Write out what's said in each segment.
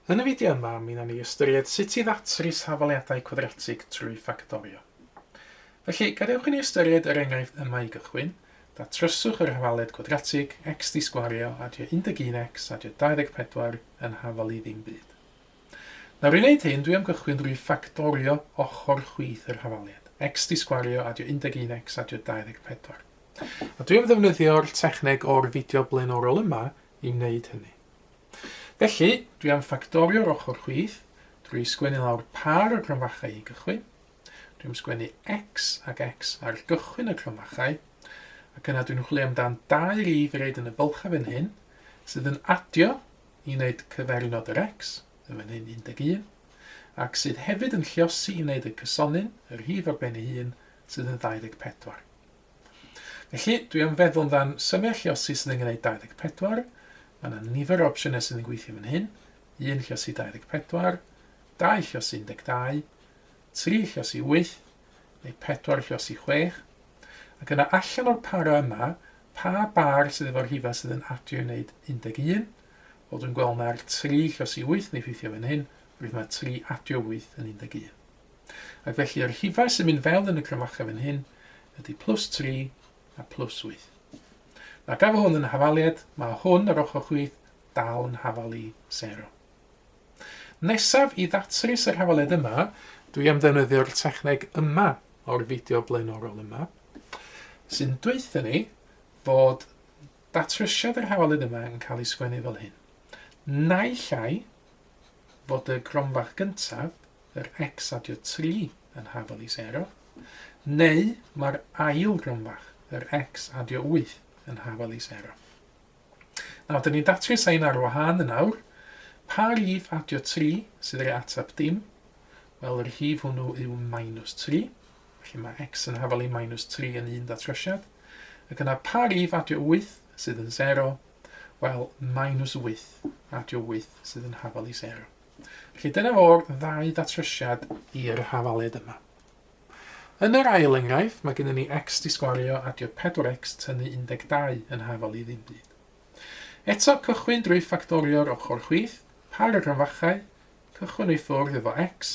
Yn y fideo yma, mi wnawn ni ystyried sut i ddatrys hafaliadau cwadratig trwy ffactorio. Felly, gadewch i ni ystyried yr enghraifft yma i gychwyn. Datryswch yr hafaliad cwadratig x di sgwario adio 11x adio 24 yn hafal i ddim byd. Nawr i wneud hyn, dwi am gychwyn drwy ffactorio ochr chwith yr hafaliad, x di sgwario adio 11x adio 24. A dwi am ddefnyddio'r techneg o'r fideo blaenorol yma i wneud hynny. Felly, dwi am ffactorio'r ochr chwith drwy sgwennu lawr par o gromfachau i gychwyn. Dwi am sgwennu x ac x ar gychwyn y cromfachau, ac yna dwi'n chwilio amdan dau rif i roid yn y bylchau fan hyn, sydd yn adio i wneud cyfernod yr x, yn fan hyn 11, ac sydd hefyd yn lliosi i wneud y cysonyn, y rhif ar ben ei hun, sydd yn 24. Felly, dwi am feddwl amdan symiau lluosi sydd yn gwneud 24. Mae yna nifer o opsiynau sydd yn gweithio fan hyn. 1 lluosi 24, 2 lluosi 12, 3 lluosi 8, neu 4 lluosi 6. Ac yna allan o'r para yma, pa bar sydd efo'r rhifau sydd yn adio i wneud 11? Wel, dwi'n gweld na'r 3 lluosi 8 yn effeithio fan hyn, oherwydd mae 3 adio 8 yn 11. Ac felly yr rhifau sy'n mynd fewn yn y cromfachau fan hyn ydy plus 3 a plus 8. Nawr gaf hwn yn hafaliad, mae hwn ar ochr chwith dal yn hafal i 0. Nesaf, i ddatrys yr hafaliad yma, dwi am ddefnyddio'r techneg yma o'r fideo blaenorol yma, sy'n dweutha ni fod datrysiad yr hafaliad yma yn cael ei sgwennu fel hyn. Naill ai fod y gronfach gyntaf yr x adio 3 yn hafal i 0, neu mae'r ail gronfach, yr x adio 8, yn hafal i 0. Nawr, dyn ni'n datrys ein ar wahân yn awr. Pa rif adio 3 sydd ei ateb dim? Wel, yr rhif hwnnw yw minus 3. Felly mae x yn hafal i minus 3 yn un datrysiad. Ac yna pa rif adio 8 sydd yn 0? Wel, minus 8 adio 8 sydd yn hafal i 0. Felly dyna fo'r ddau ddatrysiad i'r hafaliad yma. Yn yr ail enghraifft, mae gennym ni x di sgwario adio 4x tynnu 12 yn hafal i ddim byd. Eto, cychwyn drwy ffactorio'r ochr chwith, par y cromfachau, cychwyn o'i ffwrdd efo x,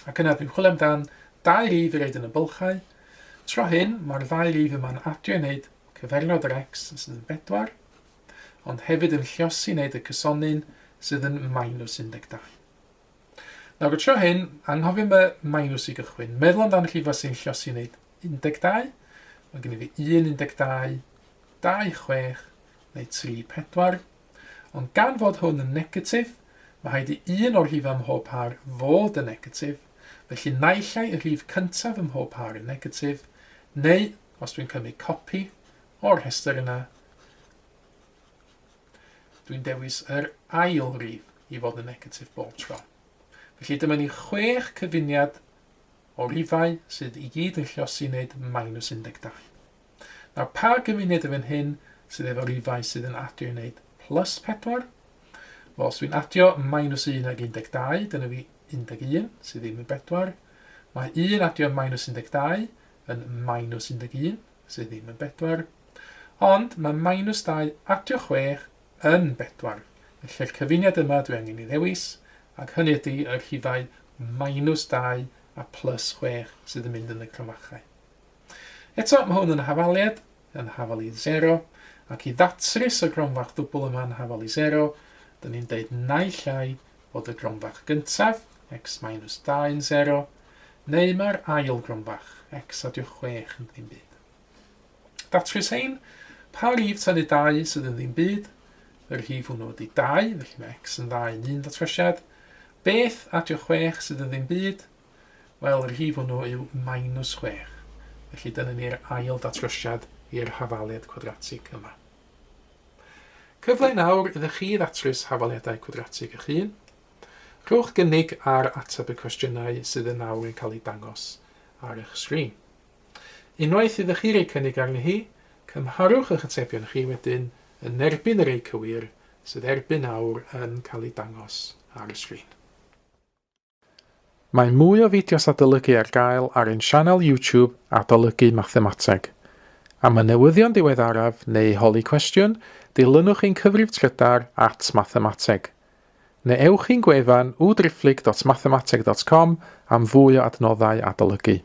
ac yna dwi'n chwilio amdan dau rif i roed yn y bylchau. Tro hyn, mae'r ddau rif yma'n adio i wneud cyfernod yr x sydd yn 4, ond hefyd yn lliosi wneud y cysonyn sydd yn minus 12. Nawr, y tro hyn, anghofio am y minus i gychwyn. Meddwl amdan rhifau sy'n lliosi wneud 12. Mae gen i fi 1, 12, 2, 6 neu 3, 4. Ond gan fod hwn yn negatif, mae rhaid i un o'r rhifau ym mhob par fod yn negatif. Felly naill ai y rhif cyntaf ym mhob par yn negatif, neu os dwi'n cymryd copi o'r rhestr yna, dwi'n dewis yr ail rif i fod yn negatif bob tro. Felly dyma ni chwech cyfuniad o rifau sydd i gyd yn lliosi wneud minus 12. Nawr, pa gyfuniad y fan hyn sydd efo rifau sydd yn adio i wneud plus 4? Wel, os dwi'n adio minus 1 ag 12, dyna fi 11, sydd ddim yn 4. Mae 1 adio minus 12 yn minus 11, sydd ddim yn bedwar. Ond mae minus 2 adio 6 yn bedwar. Felly'r cyfuniad yma dwi angen ei ddewis, ac hynny ydy y rhifau minus 2 a plus 6 sydd yn mynd yn y cromfachau. Eto, mae hwn yn hafaliad, yn hafal i 0, ac i ddatrys y gronfach ddwbl yma yn hafal i 0, dyn ni'n deud naill ai bod y gronfach gyntaf, x minus 2 yn 0, Neu mae'r ail gronfach, x adio 6 yn ddim byd. Datrys hein, pa rif tynnu 2 sydd yn ddim byd? Y rhif hwnnw ydy 2, felly mae x yn 2 yn un ddatrysiad. Beth adio 6 sydd yn ddim byd? Wel, y rhif hwnnw yw minus 6. Felly dyna ni'r ail datrysiad i'r hafaliad cwadratig yma. Cyfle nawr iddo chi ddatrys hafaliadau cwadratig eich hun. Rhowch gynnig ar ateb y cwestiynau sydd yn awr yn cael eu dangos ar eich sgrin. Unwaith iddo chi roi cynnig arni hi, cymharwch eich atebion chi wedyn yn erbyn y rhai cywir sydd erbyn awr yn cael eu dangos ar y sgrin. Mae mwy o fideos adolygu ar gael ar ein sianel YouTube Adolygu Mathemateg. Am y newyddion diweddaraf neu holi cwestiwn, dilynwch ein cyfrif trydar at Mathemateg. Neu ewch i'n gwefan www.mathemateg.com am fwy o adnoddau adolygu.